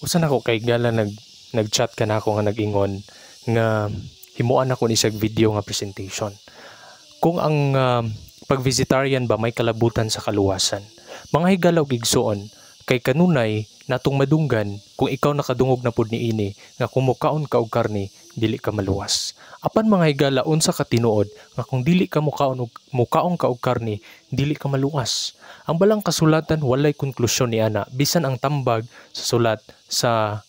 Usa nako kay gala nag-chat ka nako nga nag-ingon nga himuan ako ni siya video nga presentation. Kung ang pag-vegetarian ba may kalabutan sa kaluwasan. Mga higala ug igsuon, kay kanunay natong madunggan kung ikaw nakadungog na pud niini nga kung mukaon ka og karne, dili ka maluwas. Apan, mga higala, unsa ka tinuod nga kung dili ka mukaon og mukaon ka og karne, dili ka maluwas? Ang balang kasulatan walay konklusyon ni ana, bisan ang tambag sa sulat sa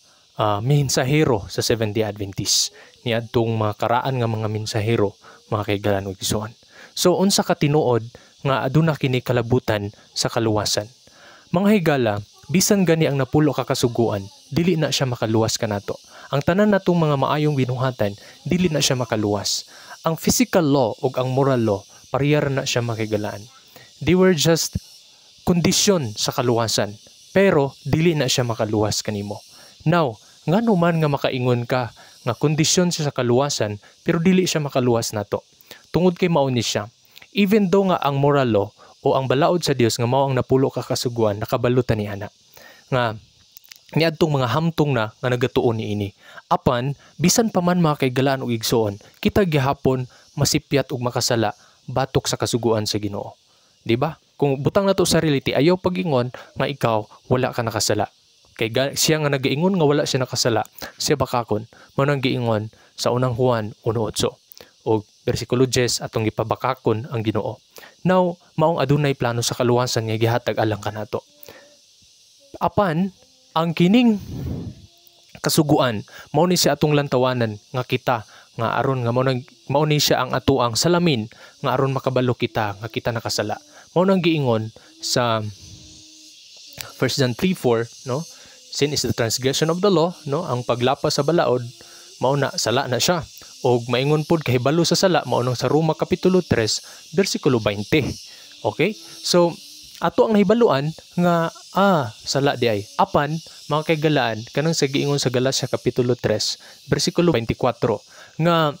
mensahero sa Seventh-day Adventist niadtong mga karaan nga mga mensahero, mga kahigalaan ug igsuon. So unsa ka tinuod nga aduna kini kalabutan sa kaluwasan? Mga higala, bisan gani ang 10 ka kasuguan, dili na siya makaluwas kanato. Ang tanan natong mga maayong binuhatan, dili na siya makaluwas. Ang physical law ug ang moral law, pareha ra na siya, mga kahigalaan. They were just kondisyon sa kaluwasan, pero dili na siya makaluwas kanimo. Now, ngano man nga makaingon ka nga kondisyon siya sa kaluwasan pero dili siya makaluwas nato? Tungod kay mao ni siya. Even though nga ang moral law o ang balaod sa Dios nga mao ang 10 ka kasuguan, nakabalutan ni ana nga niadtong mga hamtong na nga nagatuon niini. Apan bisan pa man, mga kahigalaan ug igsuon, kita gihapon masipyat ug makasala batok sa kasuguan sa Ginoo. Di ba? Kung butang nato sa reality, ayaw pagingon nga ikaw wala ka nakasala. Kay siya nga nagaingon nga wala siya nakasala, siya bakakon. Mao nang giingon sa Unang Juan 1:8 o bersikulo 10, atong gipabakakon ang Ginoo. Now, maong adunay plano sa kaluwasan nga gihatag alang kanato. Apan ang kining kasuguan mao ni siya atong lantawanan nga kita nga aron nga mao ni siya ang atoang salamin nga aron makabalo kita nga kita nakasala. Mao nang giingon sa 1 John 3:4, no? Sin is the transgression of the law, no? Ang paglapas sa balaod mao na sala na siya. Og maingon pod kahibalo sa sala mao nang sa Roma kapitulo 3 bersikulo 20. Okay? So ato ang nahibaluan nga sala di ay. Apan, mga kaigalaan, kanang sa giingon sa Galacia kapitulo 3 bersikulo 24 nga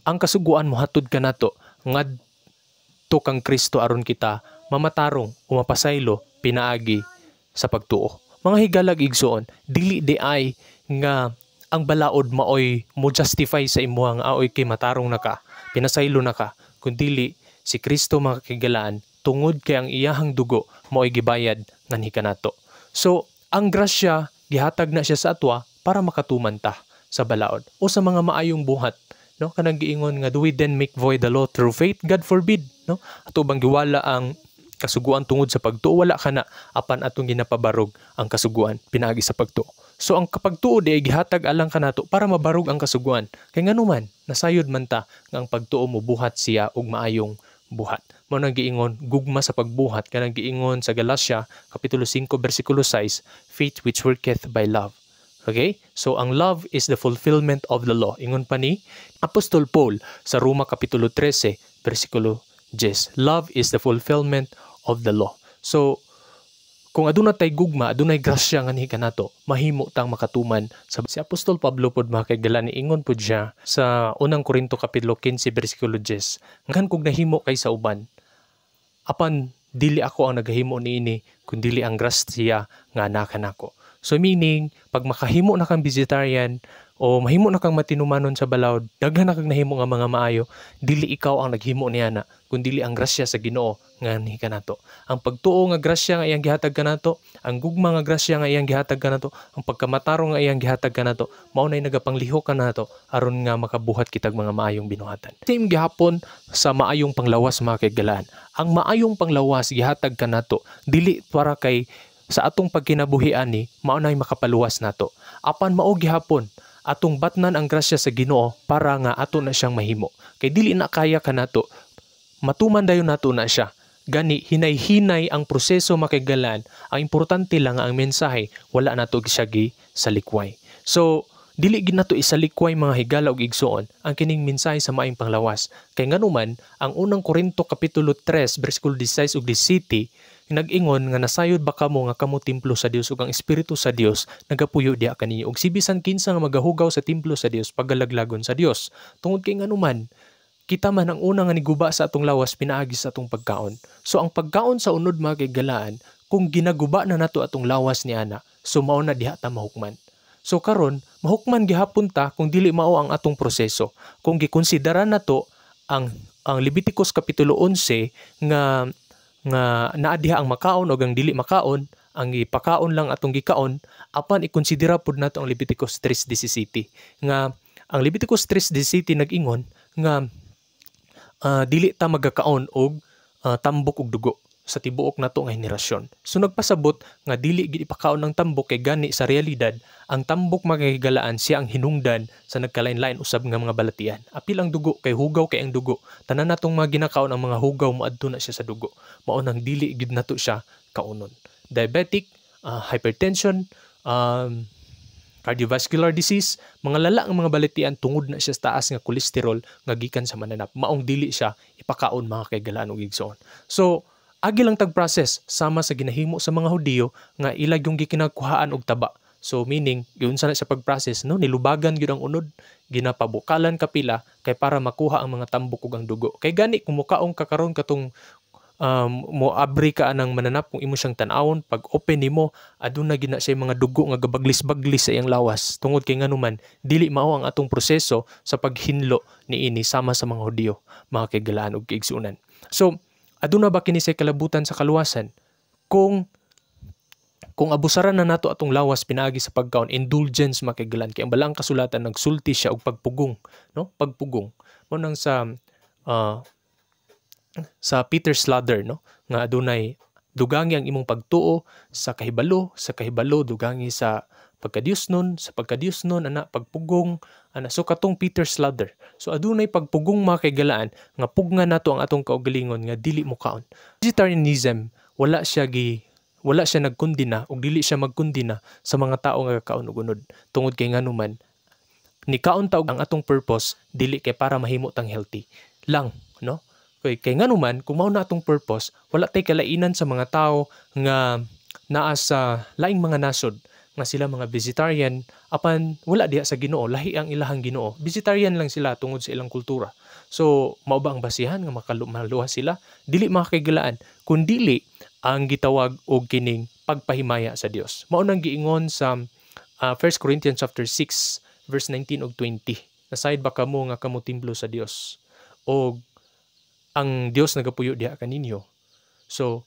ang kasuguan mohatod kanato ngadto kang Kristo aron kita mamatarong o mapasaylo pinaagi sa pagtuo. Mga higalag igsuon, dili di ay nga ang balaod maoy mo justify sa imuha nga aoy kay matarong na ka, pinasaylo na ka, kundili si Kristo, mga kahigalaan, tungod kay ang iyahang dugo maoy gibayad nganhi kanato. So, ang grasya gihatag na siya sa atwa para makatuman ta sa balaod o sa mga maayong buhat, no? Kanang giingon nga, "Do we then make void the law through faith? God forbid," no? Ato bang giwala ang kasuguan tungod sa pagtuo? Wala kana, apan atong ginapabarog ang kasuguan pinaagi sa pagtuo. So ang kapagtuo di ay gihatag alang kanato para mabarog ang kasuguan, kay nganuman nasayod man ta nga ang pagtuo mo buhat siya og maayong buhat. Mao nang giingon gugma sa pagbuhat, kanang giingon sa Galatia kapitulo 5 bersikulo 6, "Faith which worketh by love." Okay? So ang love is the fulfillment of the law. Ingon pa ni Apostol Paul sa Roma kapitulo 13 bersikulo 10. Love is the fulfillment of the law. So kung aduna tay gugma, adunay grasya nganhi kanato, mahimo tang makatuman sa si Apostol Pablo pod, mga kaigala, niingon pod siya sa Unang Korinto kapitulo 15 bersikulo 10. "Daghan kog nahimo kaysa uban. Apan dili ako ang nagahimo niini kundi ang grasya nga naa kanako." So meaning, pag makahimo na kang vegetarian o mahimo na kang matinumanon sa balaod, daghan na kang nahimo nga mga maayo, dili ikaw ang naghimo niya na, kundi ang grasya sa Ginoo nga ni kanato. Ang pagtuo nga grasya nga iyang gihatag kanato, ang gugma nga grasya nga iyang gihatag kanato, ang pagkamatarong nga iyang gihatag kanato, mao nay nagapanglihok kanato aron nga makabuhat kitag mga maayong binuhatan. Same gihapon sa maayong panglawas, mga kaigalaan. Ang maayong panglawas gihatag kanato dili para kay sa atong pagkinabuhi ani mao nay makapaluwas nato. Apan mao gihapon atong batnan ang grasya sa Ginoo para nga ato na siyang mahimo. Kay dili na kaya kanato, matuman dayon nato na siya. Gani hinay-hinay ang proseso, makaigalan. Ang importante lang nga ang mensahe wala nato siya gi salikway. So dili gid nato isalikway, mga higala ug igsuon, ang kining mensahe sa maayong panglawas. Kay nganuman ang Unang Korinto kapitulo 3 bersikulo 16 ug 17 nag-ingon nga nasayod ba kamo nga kamo templo sa Dios ug ang Espiritu sa Dios nagapuyo diha kaninyo, ug si bisan kinsa nga magahugaw sa templo sa Dios pagalaglagon sa Dios? Tungod kay nganuman kita man ang una nga niguba sa atong lawas pinaagi sa atong pagkaon. So ang pagkaon sa unod, mga kaigalaan, kung ginaguba na nato atong lawas ni ana, So mao na diha ta mahukman. So karon mahukman gihapon ta kung dili mao ang atong proseso. Kung gikonsidera nato ang Leviticus kapitulo 11 nga nga naa diha ang makaon og ang dili makaon, ang ipakaon lang atong gikaon, apan ikonsidera pud nato ang Leviticus 3:17 nga ang Leviticus 3:17 nag-ingon nga dili ta magakaon og tambok og dugo sa tibuok nato nga henerasyon. So nagpasabot nga dili gid ipakaon ang tambok, kay gani sa realidad ang tambok, mga higalaan, siya ang hinungdan sa nagkalain-lain usab nga mga balatian. Apil ang dugo kay hugaw kay ang dugo. Tanan natong mga ginakaon ang mga hugaw, moadto na siya sa dugo. Mao nang dili gid nato siya kaunon. Diabetic, hypertension, cardiovascular disease, mga lala ang mga balatian tungod na siya sa taas nga kolesterol nga gikan sa mananap. Maong dili siya ipakaon, mga kaigalaan ug igsoon. So, agi lang tag process sama sa ginahimo sa mga Hudiyo nga ila yung gikinagkuhaan og taba. So meaning, giunsa na siya pag-process, no, nilubagan gyud ang unod, ginapabukalan kapila kay para makuha ang mga tambok ug ang dugo. Kay gani kung mukaong kakaron katong mo abri ka anang mananap, kung imo siyang tan-awon, pag open nimo, aduna gina siya mga dugo nga gabaglis-baglis sa iyang lawas, tungod kay nganuman dili mao ang atong proseso sa paghinlo niini sama sa mga Hudiyo, mga kaigalaan ug kaigsuonan. So aduna ba kini sa kalabutan sa kaluwasan kung abusaran na nato atong lawas pinaagi sa pagkaon, indulgence, makigalan? Kay ang Balaang Kasulatan nagsulti siya og pagpugong, no? Pagpugong mo nang sa Peter's Ladder, no, nga adunay dugangi ang imong pagtuo sa kahibalo dugangi sa pagkadiyos nun, sa pagkadiyos nun ana pagpugong ana. So katong Peter's Ladder. So adunay pagpugong, mga kaigalaan, nga pugna nato ang atong kaugalingon nga dili mo kaon. Vegetarianism, wala siya nagkundina ug dili siya magkundina sa mga tao nga kakaon og unod, tungod kay nganuman nikaon ta og ang atong purpose dili kay para mahimo tang healthy lang, no? Kay nganuman kung mao na atong purpose, wala tay kalainan sa mga tao nga naa sa laing mga nasod nga sila mga vegetarian apan wala diha sa Ginoo, lahi ang ilahang Ginoo. Vegetarian lang sila tungod sa ilang kultura. So mao ba ang basihan nga makaluwas sila? Dili, mga kaigalaan, kun dili ang gitawag og kining pagpahimaya sa Dios. Mao nang giingon sa 1 Corinthians chapter 6 verse 19 ug 20: "Nasayod ba kamo nga kamo templo sa Dios og ang Dios nagapuyo diha kaninyo? So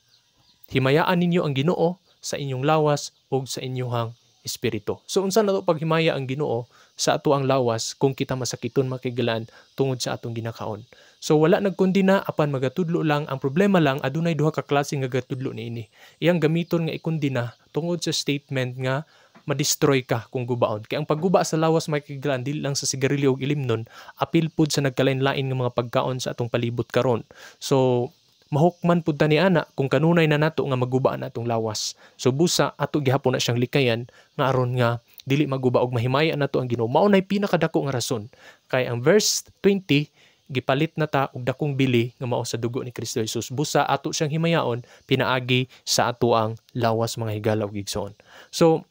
himayaan ninyo ang Ginoo sa inyong lawas ug sa inyong espiritu." So unsa na to paghimaya ang Ginoo sa ato ang lawas kung kita masakiton, makigalan, tungod sa atong ginakaon? So wala nagkondena apan magatudlo lang. Ang problema lang, adunay duha ka klase nga gatudlo niini. Iyang gamiton nga ikondena tungod sa statement nga ma-destroy ka kung gubaon. Kay ang pagguba sa lawas, makigalan, dili lang sa sigarilyo ug ilimnon, apil pud sa nagkalain-lain nga mga pagkaon sa atong palibot karon. So mahukman pud ta ni ana kung kanunay na nato nga maguba na atong lawas. So busa ato gihapon na siyang likayan nga aron nga dili maguba og mahimaya nato ang Ginoo. Mao nay pinakadako nga rason. Kay ang verse 20, gipalit na ta og dakong bili nga mao sa dugo ni Kristo Jesus. Busa ato siyang himayaon pinaagi sa ato ang lawas, mga higala ug igsoon. So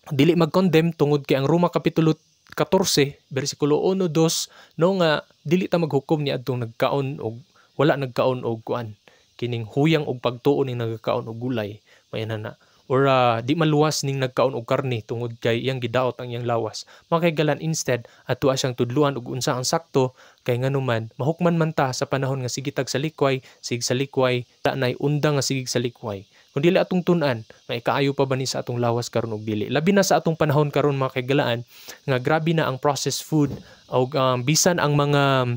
dili mag-condemn tungod kay ang Roma kapitulo 14 bersikulo 1 2, no, nga dili ta maghukom ni adtong nagkaon og wala nagkaon og kuan, kining huyang og pagtuo ning nagakaon og gulay, may na or di maluwas ning nagkaon og karne tungod kay iyang gidaot ang iyang lawas, mga kaigalan. Instead, ato siyang tudluan og unsa ang sakto, kay nganuman mahukman man ta sa panahon nga sige tag salikway, sig salikway ta nay undang nga sige salikway kung dili atong tun-an nga ikaayo pa ba ni sa atong lawas karon og dili, labi na sa atong panahon karon, mga kaigalaan, nga grabe na ang processed food og bisan ang mga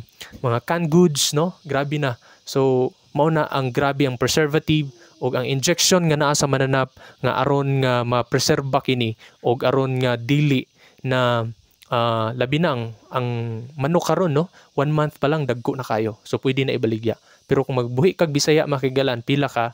canned goods, no, grabe na. So mao na ang grabe ang preservative og ang injection nga naa sa mananap nga aron nga ma-preserve kini og aron nga dili na labi na ang manok karon, no, 1 month pa lang dagko na kayo, so pwede na ibaligya. Pero kung magbuhi kag Bisaya, makigalan, pila ka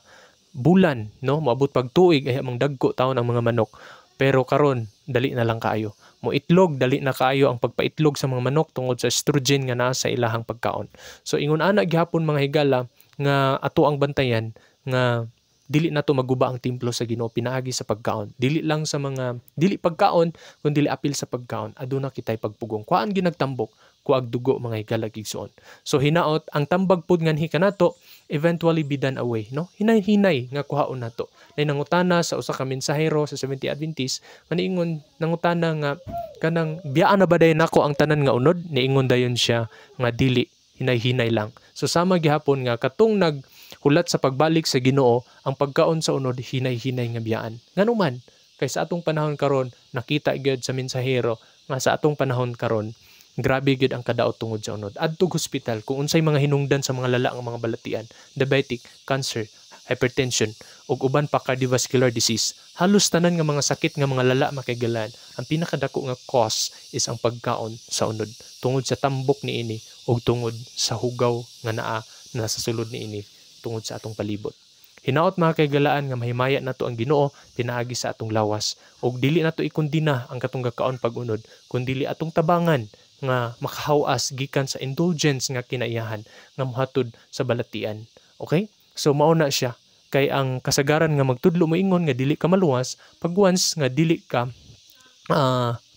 bulan, no, moabot pag tuig ay mang dagko taon ang mga manok. Pero karon dali na lang kaayo mo itlog, dali na kaayo ang pagpaitlog sa mga manok tungod sa estrogen nga naa sa ilahang pagkaon. So ingon ana gihapon, mga higala, nga ato ang bantayan nga Dili nato maguba ang templo sa Ginoo pinaagi sa pagkaon. Dili lang sa mga dili pagkaon, kun dili apil sa pagkaon, aduna kitay pagpugong. Kuhaan ginagtambok, kuag dugo, mga higala igsoon. So hinaot ang tambag pud nganhi kanato eventually be done away, no? Hinay-hinay nga kuhaon nato. Nay nangutana sa usa ka mensahero sa Seventh Adventist nga niingon, nangutana nga kanang biyaan na ba dayon nako ang tanan nga unod, niingon dayon siya nga dili, hinay-hinay lang. So sama gihapon nga katong nag hulat sa pagbalik sa Ginoo, ang pagkaon sa unod hinay-hinay nga biyaan. Ngano man kay sa atong panahon karon, nakita gyud sa mensahero nga sa atong panahon karon grabe gyud ang kadaot tungod sa unod. Adtog hospital kung unsay mga hinungdan sa mga lala nga mga balatian, diabetic, cancer, hypertension ug uban pa, cardiovascular disease. Halos tanan nga mga sakit nga mga lala, makigalan, ang pinakadako nga cause is ang pagkaon sa unod tungod sa tambok niini ug tungod sa hugaw nga naa na sa sulod niini tungod sa atong palibot. Hinaot, mga kaigalaan, nga mahimaya nato ang Ginoo pinaagi sa atong lawas ug dili nato ikondena ang katong gakaon pag-unod, kun dili atong tabangan nga makahawas gikan sa indulgence nga kinaiyahan nga mohatod sa balatian. Okay? So mao na siya, kay ang kasagaran nga magtudlo moingon nga dili ka maluwas pag once nga dili ka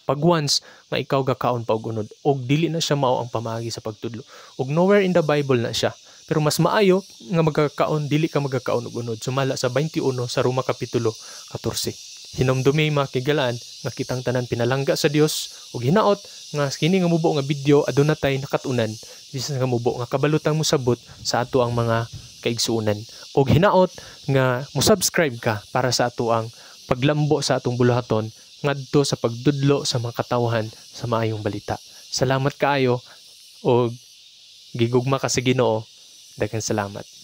pag once nga ikaw gakaon pa og unod, og dili na siya mao ang pamaagi sa pagtudlo ug nowhere in the Bible na siya. Pero mas maayo nga magkakaon, dili ka magkakaon og unod sumala sa 21 sa Roma kapitulo 14. Hinumdumi, mga kigalaan, nga kitang tanan pinalangga sa Dios ug hinaot nga kini nga mubo nga video aduna tay nakat-unan bisan nga mubo nga kabalutang mosabot sa ato ang mga kaigsuonan, ug hinaot nga mo-subscribe ka para sa ato ang paglambo sa atong buluhaton ngadto sa pagdudlo sa mga katawhan sa maayong balita. Salamat kaayo ug gigugma ka sa Ginoo. Daghang salamat.